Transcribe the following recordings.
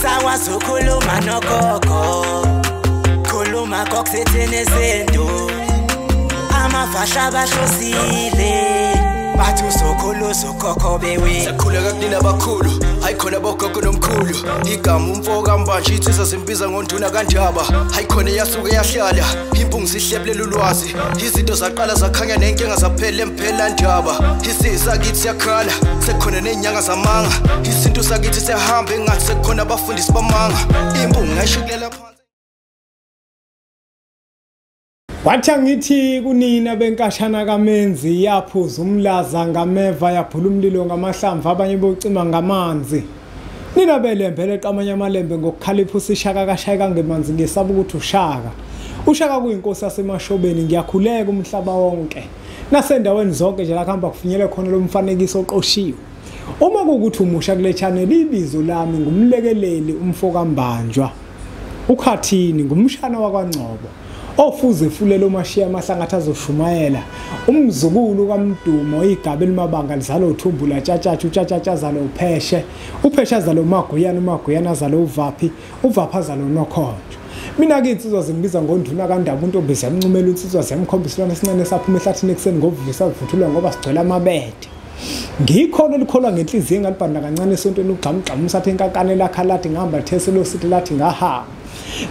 Sakwazi ukukhuluma nogogo, khuluma kokusithini isintu. Amafasha bahlosile, bathi usokhulu ukhokho bewe. Sakhuleka kunina abakhulu, hayi khona bogogo nomkhulu. Igama umfo kaMbanje insizwa zimbiza ngonduna kaNdaba. Hayi khona yasuke yahlala, impungu zihlebulela ulwazi. Izinto zaqala zakhanya nenkinga zaphela emphela ndaba. Isisakithi siyakhala, sekukhona nezinyanga zamanga. Isintu sakithi siyahamba engathi sekukhona abafundisi bamanga. Impungu ngayishukulela phansi. Wathi angithi kunina benkashana kaMenzi, yaphuza umlaza ngameva, yaphula umlilo ngamahlamvu, abanye bocima ngamanzi. Nina belembe leqamanye amalembe ngokukhalipha usishaka kashayeka ngemanzi, ngesaba ukuthi ushaka. Ushaka kuyinkosi yasemashobeni, ngiyakhuleka umhlaba wonke. Nasendaweni zonke nje la kuhamba kufinyele khona lo mfanekiso oqoshiwe. Uma kuwukuthi umusha kule channel, ibizo lami ngumlekeleli umfo kaMbanjwa. Ukhathini ngumshana wakwaNgcobo. Ofuze fulelo mashiya amahlangathi azoshumayela, umzukulu kaMdumo, igaba elimabanga lizalo uthumbu latshatshatsha, utshatshatsha azalo upheshe, upheshe azalo uMaguyana, uMaguyana azalo uvaphi, uvaphi azalo uNokhonjo. Mina ke insizwa zingibiza ngonduna kaNdaba, untombi ziyamncumela insizwa ziyamkhombisa isilwane esincane saphuma ehlathini ekuseni ngovuvu savuthulwa ngoba sigcwele amabede. Ngikholwa likholwa ngenhliziyo engalibhanda kancane esontweni ugxamugxamu usathe inkankane lakha lathi ngihamba lithese sithi lathi ngahamba.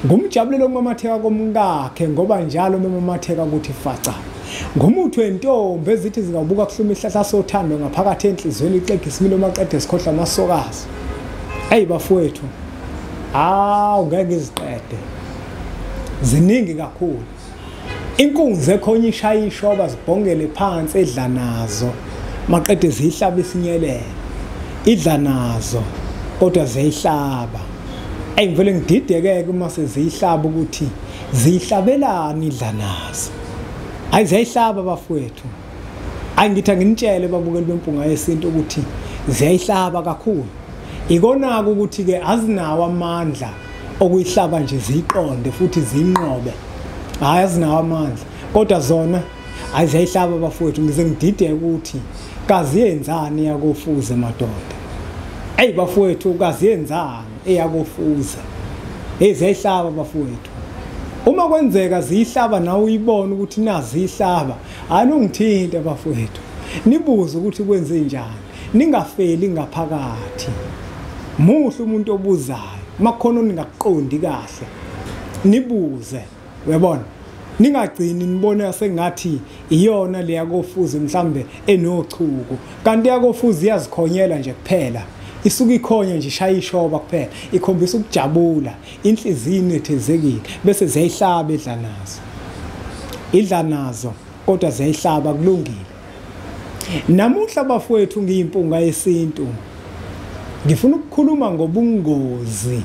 Ngumjabulelo kumamatheka komkakhe ngoba njalo memamatheka ukuthi faca. Ngumuthi wentombi ezithi zingabuka kuhluma ihlahla sothando ngaphakathi enhliziyweni ixegisa imilo maqede sikhohlwa amasokazi. Hey bafowethu, hawu ngeke iziqede. Ziningi kakhulu. Inkunzi ekhonye ishaya ishoba zibhongele phansi edla nazo. Maqede ziyihlaba isinyelele. Idla nazo kodwa ziyayihlaba. Ey ngivele ngidideke uma seziyihlaba ukuthi ziyihlabelani idla nazo. Hayi ziyayihlaba bafowethu. Hayi ngithi anginitshele babukeli bempunga yesintu ukuthi ziyayihlaba kakhulu. Ikonaka ukuthi ke azinawo amandla okuyihlaba nje ziyiqonde futhi ziyinqobe. Hayi azinawo amandla kodwa zona hayi ziyayihlaba bafowethu. Ngize ngidideke ukuthi kaziyenzani yakofuze madoda. Ey bafowethu kaziyenzani eyakofuza. Hey ziyayihlaba bafowethu. Uma kwenzeka ziyihlaba nawe uyibona ukuthi nazi ihlaba, hayi ungithinte bafowethu. Nibuze ukuthi kwenze njani. Ningafeli ngaphakathi. Muhle umuntu obuzayo. Makukhona ningakuqondi kahle. Nibuze, uyabona? Ningagcini nibone sengathi iyona le yakofuza mhlambe enochuku. Kanti yakofuza iyazikhonyela nje kuphela. Isuka ikhonya nje ishaya ishoba kuphela, ikhombisa ukujabula, inhliziyo inethezekile, bese ziyayihlaba idla nazo. Idla nazo kodwa ziyayihlaba kulungile. Namuhla bafowethu ngiyimpunga yesintu. Ngifuna ukukhuluma ngobungozi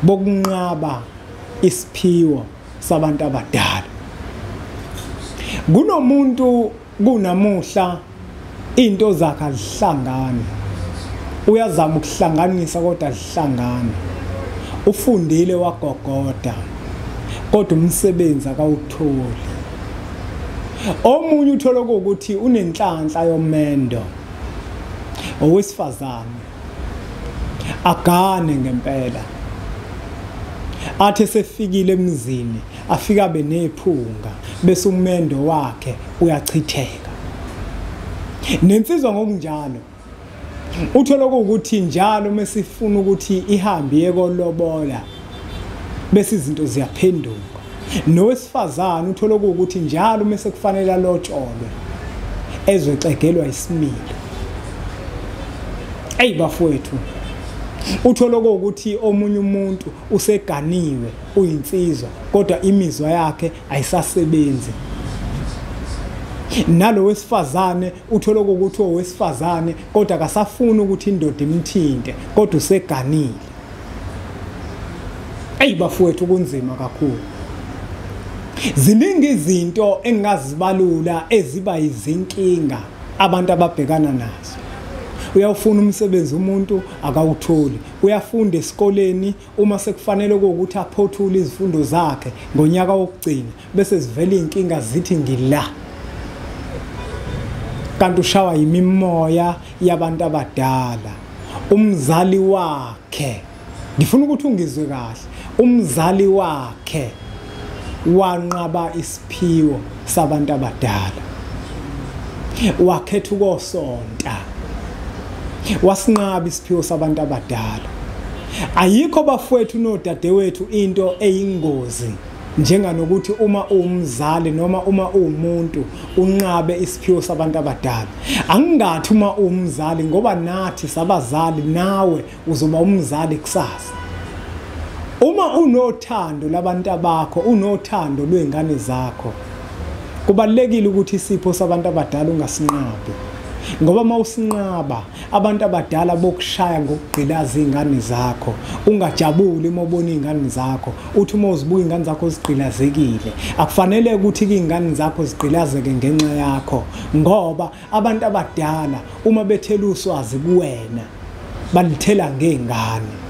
bokunqaba isiphiwo sabantu abadala. Kunomuntu kunamuhla into zakhe azihlangani. Uyazama ukuhlanganisa kodwa azihlangani. Ufundile wagogoda kodwa umsebenzi akawutholi. Omunye uthola ukuthi unenhlanhla yomendo, owesifazane agane ngempela, athi sefikile emzini afika benephunga bese umendo wakhe uyachitheka. Nensizwa ngokunjalo uthola ukuthi njalo mesifuna ukuthi ihambe yekolobola bese izinto ziyaphenduka. Nowesifazane uthola ukuthi njalo mase kufanele alotsholwe ezwexegelwa isimilo. Ey bafowethu, uthola ukuthi omunye umuntu useganiwe uyinsizwa kodwa imizwa yakhe ayisasebenzi. Nalo wesifazane uthola ukuthi owesifazane kodwa akasafuni ukuthi indoda imthinte kodwa useganile. Ey bafowethu kunzima kakhulu. Ziningi izinto engingazibalula eziba izinkinga abantu ababhekana nazo. Uyawufuna umsebenzi umuntu akawutholi, uyafunda esikoleni uma sekufanele ukuthi aphothule izifundo zakhe ngonyaka wokugcina bese zivela inkinga zithi ngila. Kanti ushawa yimimoya yabantu abadala. Umzali wakhe Ngifuna ukuthi ungizwe kahle, umzali wakhe wanqaba isiphiwo sabantu abadala, wakhetha ukosonta, wasinqaba isiphiwo sabantu abadala. Ayikho bafowethu nodadewethu into eyingozi njenganokuthi uma uwumzali noma uma uwumuntu unqabe isiphiwo sabantu abadala. Angingathi uma uwumzali, ngoba nathi sabazali, nawe uzoba umzali kusasa. Uma unothando labantu abakho, unothando lwezingane zakho, kubalulekile ukuthi isipho sabantu abadala ungasinqabi, ngoba mawusinqaba abantu abadala bokushaya ngokugqilaza izingane zakho. Ungajabuli uma ubona izingane zakho, uthi uma uzibuka izingane zakho zigqilazekile. Akufanele ukuthi izingane zakho zigqilazeke ngenxa yakho, ngoba abantu abadala uma bethela uswazi kuwena balithela ngezingane.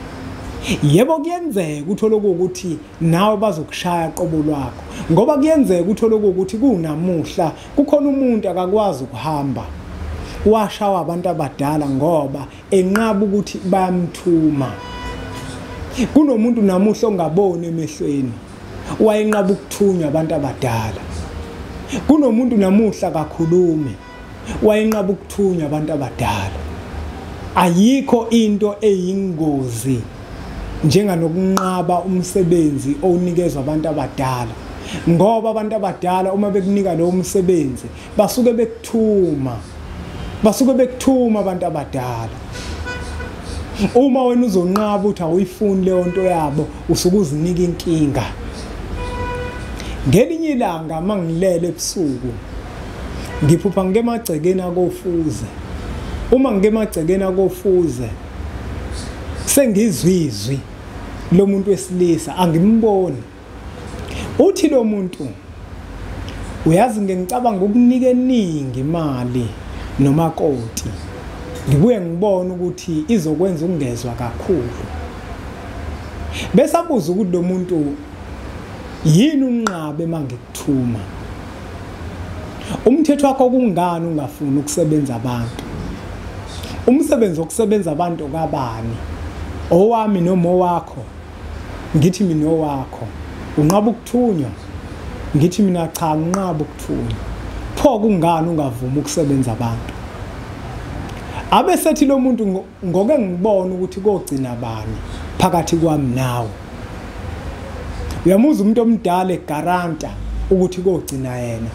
Yebo, kuyenzeka uthole ukuthi nawe bazokushaya qobo lwakho, ngoba kuyenzeka uthole ukuthi kunamuhla kukhona umuntu akakwazi ukuhamba, washawa abantu abadala ngoba enqaba ukuthi bayamthuma. Kunomuntu namuhla ongaboni emehlweni, wayenqaba ukuthunywa abantu abadala. Kunomuntu namuhla kakhulume, wayenqaba ukuthunywa abantu abadala. Ayikho into eyingozi njenganokunqaba umsebenzi owunikezwa abantu abadala, ngoba abantu abadala uma bekunika lo msebenzi basuke bekuthuma, basuke bekuthuma abantu abadala. Uma wena uzonqaba uthi awuyifuni leyo nto yabo, usuke uzinika inkinga. Ngelinye ilanga mangilele ebusuku ngiphupha ngemagcekeni akofuze. Uma ngemagcekeni akofuze sengizwizwi lo muntu wesilisa, angimboni. Uthi lo muntu, uyazi ngicabanga ukunika eningi imali nomakoti, ngibuye ngibone ukuthi izokwenza ukungezwa kakhulu. Bese abuza ukuthi lo muntu, yini unqabe mangikuthuma? Umthetho wakho kungani ungafuni ukusebenza abantu? Umsebenzi wokusebenza abantu kabani? Owami noma owakho? Ngithi mina owakho. Unqaba ukuthunywa? Ngithi mina cha, nginqaba ukuthunywa. Pho kungani ungavumi ukusebenza abantu? Abesethi lo muntu, ngoke ngibona ukuthi kogcina bani phakathi kwami nawe. Uyamuza umuntu omdala egaranta ukuthi kogcina yena.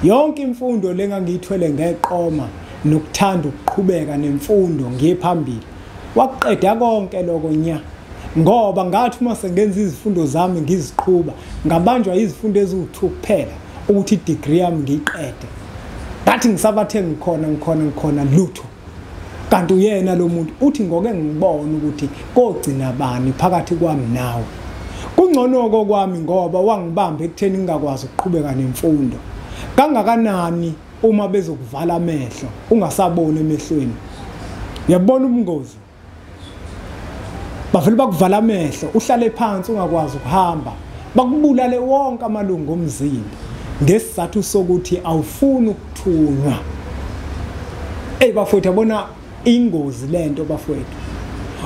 Yonke imfundo lengangiyithwele ngeqoma nokuthanda ukuqhubeka nemfundo ngiye phambili, wakuqeda konke lokho nya. Ngoba ngathi uma sengenza izifundo zami ngiziqhuba, ngabanjwa izifundo eziwu-2 kuphela ukuthi i-degree yami ngiyiqede. Ngathi ngisabathe ngikhona lutho. Kanti uyena lo muntu uthi ngoke ngibone ukuthi kogcina bani phakathi kwami nawe. Kungcono kokwami ngoba wangibamba ekutheni ngingakwazi ukuqhubeka nemfundo. Kangakanani uma bezokuvala amehlo ungasaboni emehlweni? Uyabona ubungozi? Bavele bakuvala amehlo, uhlale phansi ungakwazi ukuhamba, bakubulale wonke amalungu omzimba ngesizathu sokuthi awufuni ukuthunywa. Ey bafowethu, yabona ingozi lento bafowethu.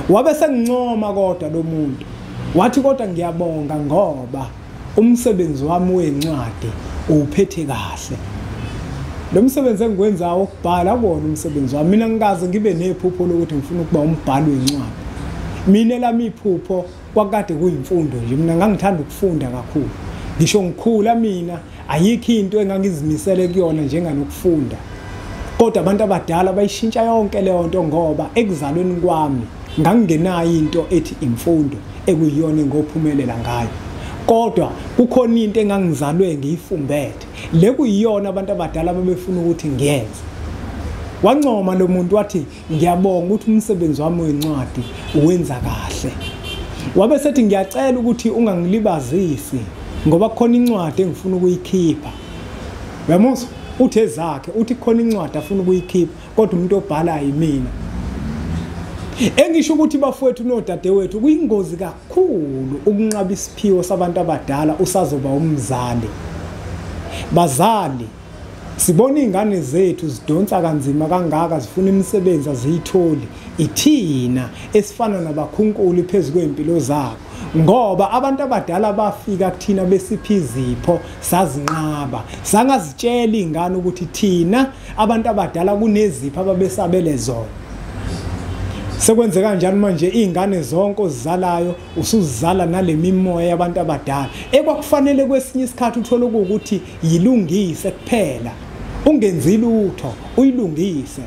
Wabe sengincoma kodwa lo muntu, wathi kodwa ngiyabonga ngoba umsebenzi wami wencwadi uwuphethe kahle. Lo msebenzi engikwenzayo ukubhala kuwona umsebenzi wami. Mina ngikaze ngibe nephupho lokuthi ngifuna ukuba umbhali wencwadi. Mina lami iphupho kwakade kuyimfundo nje. Mina ngangithanda ukufunda kakhulu. Ngisho ngikhula mina ayikho into engangizimisele kuyona njenganokufunda. Kodwa abantu abadala bayishintsha yonke leyo nto, ngoba ekuzalweni kwami ngangingenayo into ethi imfundo ekuyiyona engophumelela ngayo. Kodwa kukhona into engangizalwe ngiyifumbethe, le kuyiyona abantu abadala babefuna ukuthi ngiyenze. Wancoma lo muntu wathi ngiyabonga ukuthi umsebenzi wami wencwadi uwenza kahle. Wabe sethi ngiyacela ukuthi ungangilibazisi ngoba kukhona incwadi engifuna ukuyikhipha. Uyamuzwa? Uthi ezakhe, uthi kukhona incwadi afuna ukuyikhipha kodwa umuntu obhala yimina. Engisho ukuthi bafowethu nodadewethu, kuyingozi kakhulu ukunqaba isiphiwo sabantu abadala usazoba umzali. Bazali, sibona izingane zethu zidonsa kanzima kangaka, zifuna imisebenzi aziyitholi. Ithina esifana nabakhunkuli phezu kwempilo zabo, ngoba abantu abadala bafika kuthina besipha izipho sazinqaba, sangazitshela ingane ukuthi thina abantu abadala kunezipho ababesabele zona. Sekwenzeka kanjani manje izingane zonke ozizalayo usuzizala nalemimoya yabantu abadala ekwakufanele kwesinye isikhathi uthole ukuthi yilungise kuphela, ungenzi lutho uyilungise,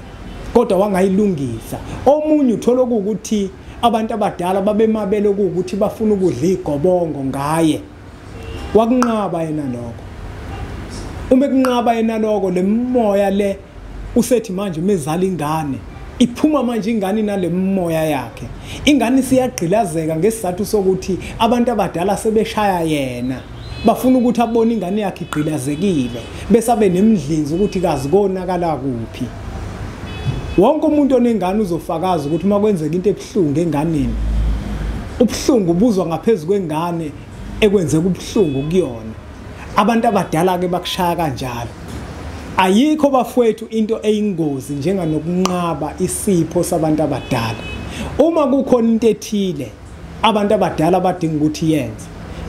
kodwa wangayilungisa. Omunye uthola ukuthi abantu abadala babemabele ukuthi bafuna ukudla igobongo ngaye, wakunqaba yena lokho. Uma ekunqaba yena lokho, lemoya le usethi manje mezala ingane iphuma manje ingane nalemoya yakhe, ingane siyagqilazeka ngesizathu sokuthi abantu abadala sebeshaya yena, bafuna ukuthi abone ingane yakhe igqilazekile bese abe nemdlinzi ukuthi kazi konakala kuphi. Wonke umuntu onengane uzofakaza ukuthi uma kwenzeka into ebuhlungu enganeni, ubuhlungu ubuzwa ngaphezulu kwengane ekwenzeka ubuhlungu kuyona. Abantu abadala ke bakushaya kanjalo. Ayikho bafowethu into eyingozi njenganokunqaba isipho sabantu abadala. Uma kukhona into ethile abantu abadala badinga ukuthi yenze,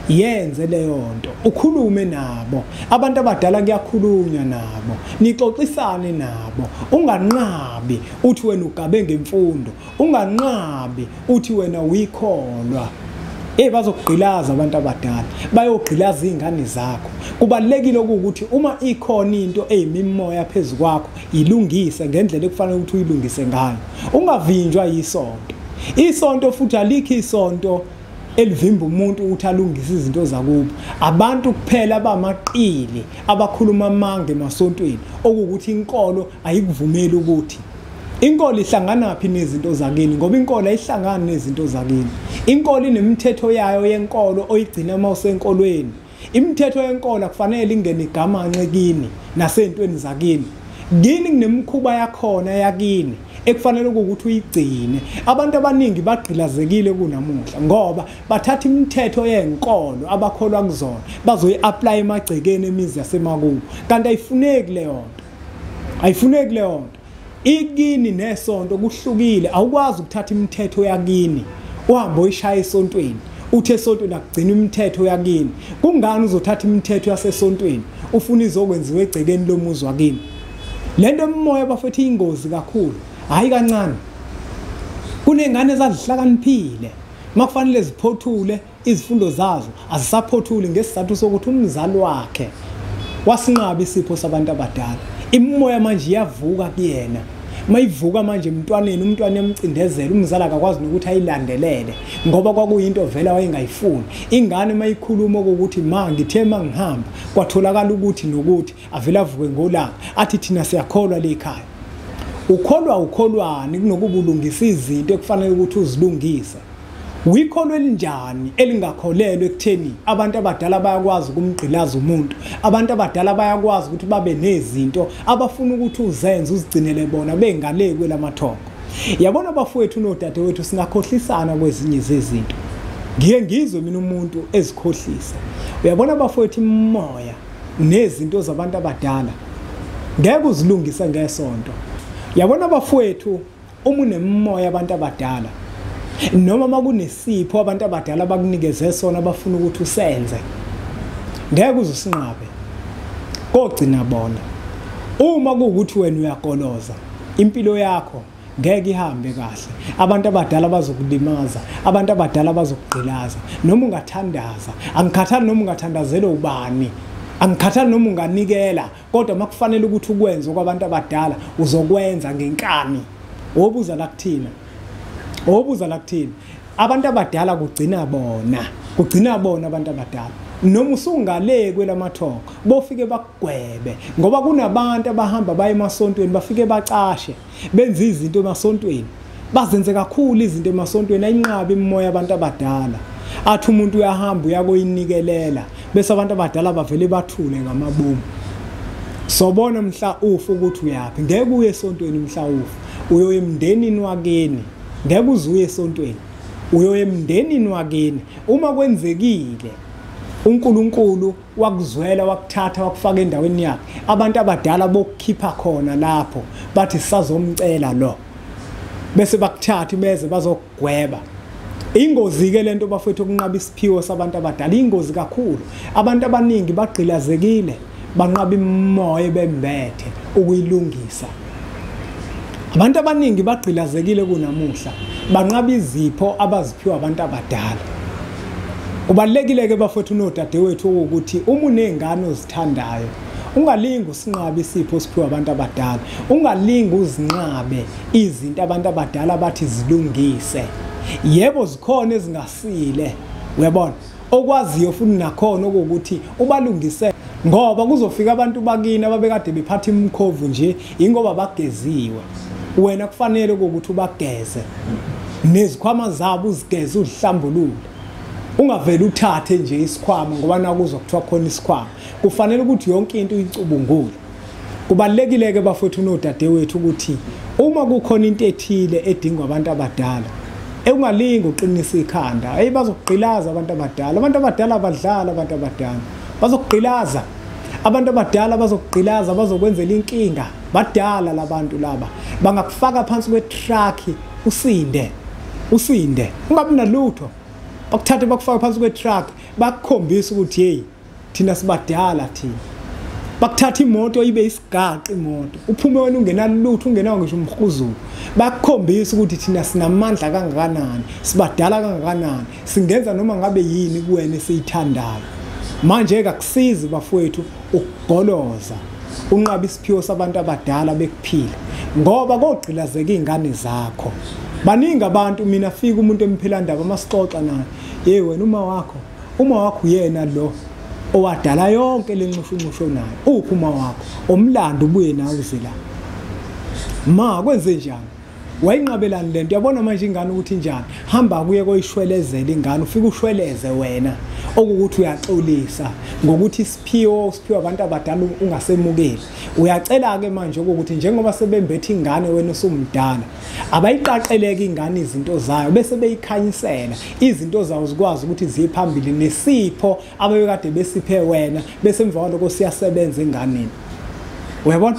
yenze leyo nto, ukhulume nabo. Abantu abadala kuyakhulunywa nabo, nixoxisane nabo. Unganqabi uthi wena ugabe ngemfundo, unganqabi uthi wena uyikholwa. Bazokugqilaza abantu abadala, bayogqilaza izingane zakho. Kubalekile ukuthi uma ikhona into eyimimoya phezu kwakho ilungise ngendlela ekufanele ukuthi uyilungise ngayo, ungavinjwa yisonto. Isonto futhi alikho isonto elivimba umuntu ukuthi alungise izinto zakubo. Abantu kuphela abamaqili abakhuluma amanga emasontweni, okuwukuthi inkolo ayikuvumeli ukuthi inkolo ihlanganaphi nezinto zakini, ngoba inkolo ayihlangani nezinto zakini. Inkolo inemithetho yayo yenkolo oyigcina uma usenkolweni. Imithetho yenkolo akufanele ingene igamanxe kini nasentweni zakini. Kini kunemikhuba yakhona yakini ekufanele ukuthi uyigcine. Abantu abaningi bagqilazekile kunamuhla ngoba bathatha imithetho yenkolo abakholwa kuzona bazoyi-apply emagcekeni emizi yasemakubo, kanti ayifuneki leyo nto, ayifuneki leyo nto. Ikini nesonto kuhlukile. Awukwazi ukuthatha imithetho yakini uhambe uyishaya esontweni, uthi esontweni akugcina imithetho yakini. Kungani uzothatha imithetho yasesontweni ufuna izokwenziwa egcekeni lomuzi wakini? Lento emoya bafethu ingozi kakhulu, hayi kancane. Kunengane ezazihlakaniphile makufanele ziphothule izifundo zazo, azisaphothuli ngesizathu sokuthi umzali wakhe wasinqaba isipho sabantu abadala. Imimoya manje iyavuka kuyena. Mayivuka manje emntwaneni, umntwana emcindezela, umzali akakwazi nokuthi ayilandelele ngoba kwakuyinto vele wayengayifuni. Ingane mayikhuluma ukuthi ma ngithe mangihamba kwatholakala ukuthi nokuthi, avela avuke ngolaka athi thina siyakholwa lekhaya. Ukholwa ukholwani kunokuba ulungisa izinto ekufanele ukuthi uzilungise? Uyikholwa elinjani elingakholelwa ekutheni abantu abadala bayakwazi ukumgqilaza umuntu, abantu abadala bayakwazi ukuthi babe nezinto abafuna ukuthi uzenze uzigcinele bona bengale kwelamathongo. Yabona bafowethu nodadewethu, singakhohlisana kwezinye zezinto. Ngiye ngizwe mina umuntu ezikhohlisa. Uyabona bafowethu, imimoya nezinto zabantu abadala ngeke uzilungise ngesonto. Yabona bafowethu, uma unemimoya abantu abadala noma makunesipho abantu abadala bakunikeze sona bafuna ukuthi usenze, ngeke uzusinqabe, kogcina bona. Uma kuwukuthi wena uyagoloza, impilo yakho ngeke ihambe kahle. Abantu abadala bazokulimaza, abantu abadala bazokugqilaza. Noma ungathandaza, angikhathali noma ungathandazela ubani, angikhathali noma unganikela, kodwa makufanele ukuthi ukwenze kwabantu abadala uzokwenza ngenkani. Wobuza la kuthina, obuza la kuthina. Abantu abadala kugcina bona, kugcina bona abantu abadala. Noma usungale kwelamathongo bofike bakugwebe, ngoba kunabantu abahamba baye emasontweni bafike bacashe benze izinto emasontweni, bazenze kakhulu izinto emasontweni, ayinqabe imimoya abantu abadala. Athi umuntu uyahamba uyakoyinikelela bese abantu abadala bavele bathule ngamabomu. Sobona mhla ufa ukuthi uyaphi. Ngeke uye esontweni mhla ufa, uyoya emndenini wakini. Ngeke uzuye esontweni, uyoya emndenini wakini. Uma kwenzekile uNkulunkulu wakuzwela wakuthatha wakufaka endaweni yakhe, abantu abadala bokukhipha khona lapho bathi sisazomcela lo. Bese bakuthatha beze bazokugweba. Ingozi ke lento bafethu ukunqaba isiphiwo sabantu abadala, ingozi kakhulu. Abantu abaningi bagqilazekile, banqaba imoya bembethe ukuyilungisa. Abantu abaningi bagqilazekile kunamuhla, banqaba izipho abaziphiwa abantu abadala. Kubalulekile ke bafethu nodadewethu ukuthi uma unezingane ozithandayo, ungalingi usinqabe isipho osiphiwa abantu abadala, ungalingi uzinqabe izinto abantu abadala bathi zilungise. Yebo zikhona ezingasile, uyabona, okwaziyo futhi nakhona ukuthi ubalungise, ngoba kuzofika abantu bakini ababekade bephatha imikhovu nje ingoba bageziwe. Wena kufanele ukuthi ubageze nezikhwama zabo uzigeze uzihlambulule. Ungavele uthathe nje isikhwama ngoba nakuzwa kuthiwa khona isikhwama. Kufanele ukuthi yonke into uyicubungule. Kubalulekile ke bafethu nodadewethu ukuthi uma kukhona into ethile edingwa abantu abadala, ungalingi uqinisa ikhanda. Hey, bazokugqilaza abantu abadala. Abantu abadala abadlala, abantu abadala bazokugqilaza. Abantu abadala bazokugqilaza, bazokwenzela inkinga. Badala labantu laba, bangakufaka phansi kwetruck usinde, usinde ungabi nalutho. Bakuthathe bakufaka phansi kwetruck, bakukhombisa ukuthi hey, thina sibadala thina. Bakuthatha imoto ibe isigaqa imoto, uphume wena ungenalutho, ungenawo ngisho umhuzulu. Bakukhombisa ukuthi thina sinamandla kangakanani, sibadala kangakanani, singenza noma ngabe yini kuwena esiyithandayo. Manje akusizi bafowethu ukugoloza unqaba isiphiwo sabantu abadala bekuphila, ngoba kogqilazeka izingane zakho. Baningi abantu, mina fika umuntu emphelandaba masixoxa naye, hey wena uma wakho, uma wakho uyena lo owadala yonke lenxushunxusho nayo. Uphi uma wakho? Umlando ubuye nawe uze la. Ma kwenze njani? Wayinqabelani lento? Yabona manje ingane ukuthi njani? Hamba kuye koyishwelezela ingane, ufike ushweleze wena okukuthi uyaxolisa ngokuthi isiphiwo usiphiwa abantu abadala ungasemukeli. Uyacela ke manje ukuthi njengoba sebembethe ingane wena usumdala, abayiqaqeleke ingane izinto zayo bese beyikhanyisela izinto zawo zikwazi ukuthi ziye phambili nesipho ababekade besiphe wena, bese emva kwaloko siyasebenza enganeni. Uyabona?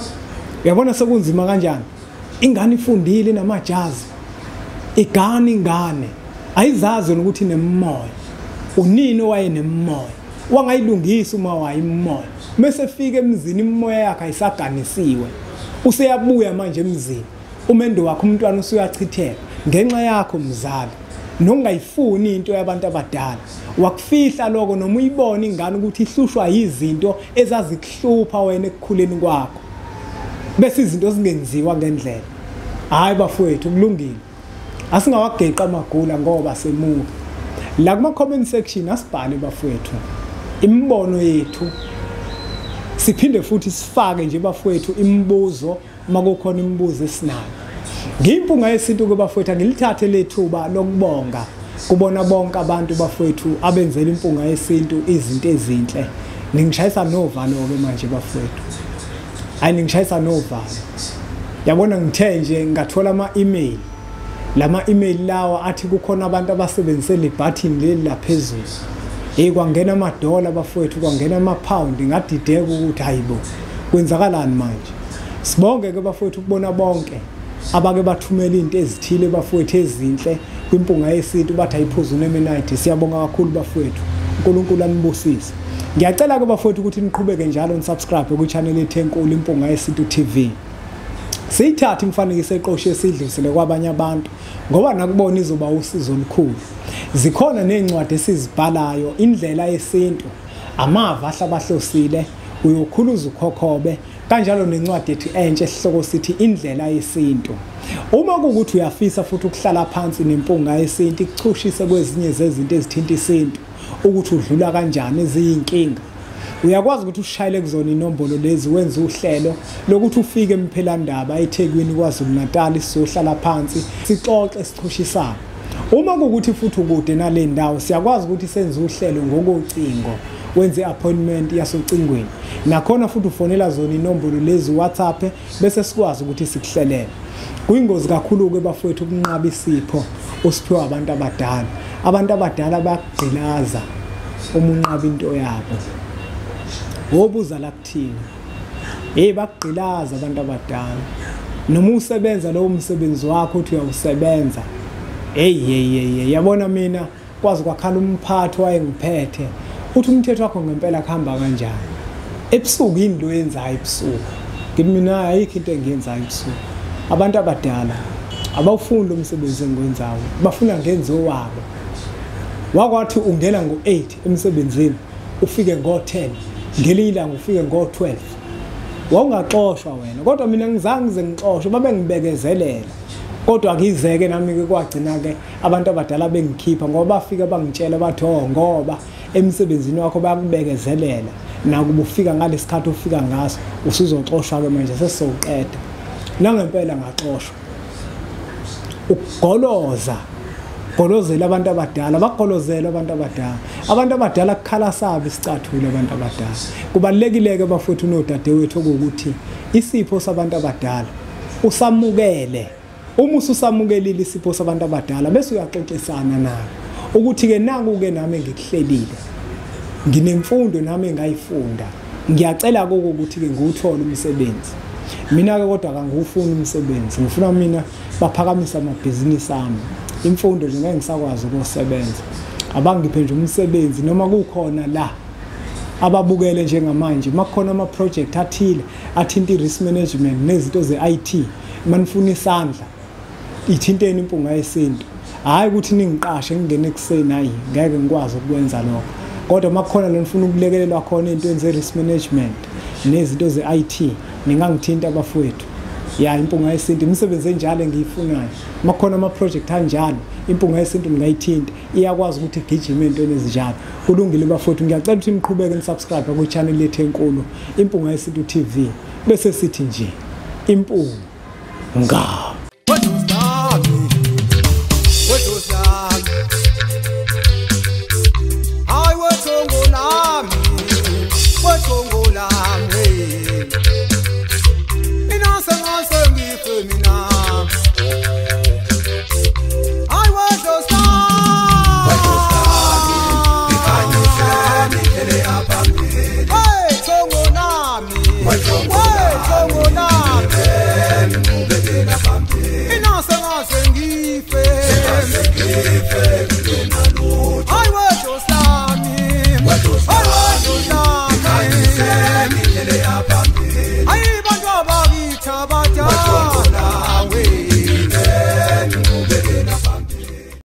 Uyabona sekunzima kanjani? Ingane ifundile namajazi, igane ingane ayizazi ukuthi inemoya. Unini wayenemoya wangayilungisa uma wayimoya, mase fika emzini imoya yakhe ayisaganisiwe. Useyabuya manje emzini, umendo wakhe umntwana usuyachitheka ngenxa yakho mzali, nongayifuni into yabantu abadala. Wakufihla lokho noma uyibona ingane ukuthi ihlushwa izinto ezazikuhlupha wena ekukhuleni kwakho, bese izinto zingenziwa ngendlela. Hayi bafowethu, kulungile, asingawageqa amagula ngoba semuka. La kuma comment section asibhale bafowethu imibono yethu, siphinde futhi sifake nje bafowethu imibuzo uma kukhona imibuzo esinayo. Ngimpunga yesintu ke bafowethu, ngilithathe lethuba lokubonga kubona bonke abantu bafowethu abenzela impunga yesintu izinto ezinhle. Ningishayisa novalo ke manje bafowethu, hayi ningishayisa novalo. Yabona ngithe nje ngathola ama email, lama email lawa athi kukhona abantu abasebenzise le button leli laphezulu. Hey, kwangena amadola bafowethu, kwangena amapound, ngadideka ukuthi hayibo kwenzakalani manje. Sibonge ke bafowethu ukubona bonke abake bathumela into ezithile bafowethu ezinhle kwimpunga yesintu, bathi ayiphuzu nemenite. Siyabonga kakhulu bafowethu, uNkulunkulu anibusise. Ngiyacela ke bafowethu ukuthi niqhubeke njalo nisubscribe ku channel yethu enkulu Impunga Yesintu TV. Siyithathe imifanekiso eqoshe esidlulisele kwabanye abantu ngoba nakubona izoba usizo olukhulu. Zikhona nezincwadi esizibhalayo, indlela yesintu, amava ahlabahlosile, uyokhuluza ukhokhobe, kanjalo nencwadi yethu entsha esihloko sithi indlela yesintu. Uma kuwukuthi uyafisa futhi ukuhlala phansi nempunga yesintu ikuchushise kwezinye zezinto ezithinta isintu ukuthi udlula kanjani eziyinkinga, uyakwazi ukuthi ushayele kuzona inombolo lezi, wenze uhlelo lokuthi ufike emphelandaba eThekwini KwaZulu Natal, sizohlala phansi sixoxe sichushisane. Uma kuwukuthi futhi ukude nale ndawo, siyakwazi ukuthi senze uhlelo ngokocingo, wenze appointment yasocingweni, nakhona futhi ufonela zona inombolo lezi WhatsApp bese sikwazi ukuthi sikuhlelele. Kuyingozi kakhulu ke bafowethu ukunqaba isipho osiphiwa abantu abadala. Abantu abadala bayakugqilaza uma unqaba into yabo. Wobuza la kuthina, hey, bakugqilaza abantu abadala. Noma usebenza lowo msebenzi wakho uthi uyawusebenza, hey hey hey, yabona mina kwazi kwakhala umphathi wayengiphethe uthi umthetho wakho ngempela kuhamba kanjani ebusuku, yini lo yenzayo ebusuku? Ngithi mina ayikho into engiyenzayo ebusuku. Abantu abadala abawufuni lo msebenzi engiwenzayo, bafuna ngenze owabo. Wakwathi ungena ngo-8 emsebenzini ufike ngo-10, ngelinye ilanga ufike ngo-12, wawungaxoshwa wena. Kodwa mina ngizange ngize ngixoshwe, babengibekezelela. Kodwa ngizeke nami-ke kwagcina-ke abantu abadala bengikhipha, ngoba bafika bangitshela bathi oh, ngoba emsebenzini wakho bayakubekezelela, nakuba ufika ngalesikhathi ufika ngaso usuzoxoshwa-ke manje, sesizowuqeda. Nangempela ngaxoshwa. Ukugoloza golozela abantu abadala, bagolozela abantu abadala. Abantu abadala kukhala sabi isicathulo abantu abadala. Kubalulekile-ke bafowethu nodadewethu ukuthi isipho sabantu abadala usamukele. Uma ususamukelile isipho sabantu abadala bese uyaxoxisana nabo ukuthi-ke naku-ke nami engikuhlelile, nginemfundo nami engayifunda, ngiyacela koko ukuthi-ke ngiwuthole umsebenzi. Mina-ke kodwa kangiwufuni umsebenzi, ngifuna mina baphakamise amabhizinisi ami. Imfundo nje ngeke ngisakwazi ukusebenza, abangiphe nje umsebenzi noma kukhona la ababukele njengamanje makukhona ama-project athile athinta i-risk management nezinto ze-IT, manifuna isandla ithinteni impunga yesintu. Hhayi ukuthi ningiqashe ngingene ekuseni, hhayi ngeke ngikwazi ukukwenza lokho. Kodwa makukhona la nifuna ukulekelelwa khona ey'ntweni ze-risk management nezinto ze-IT, ningangithinta abafowethu. Ya, impunga yesintu imisebenzi enjalo engiyifunayo. Makukhona ama-project anjalo, impunga yesintu ningayithinta, iyakwazi ukuthi igijime ey'ntweni ezinjalo. Kulungile bafowethu, ngiyacela ukuthi niqhubeke nisubscribe kwi-channel yethu enkulu Impunga Yesintu TV. Bese sithi nje impunga. Hey, Tongo Nami.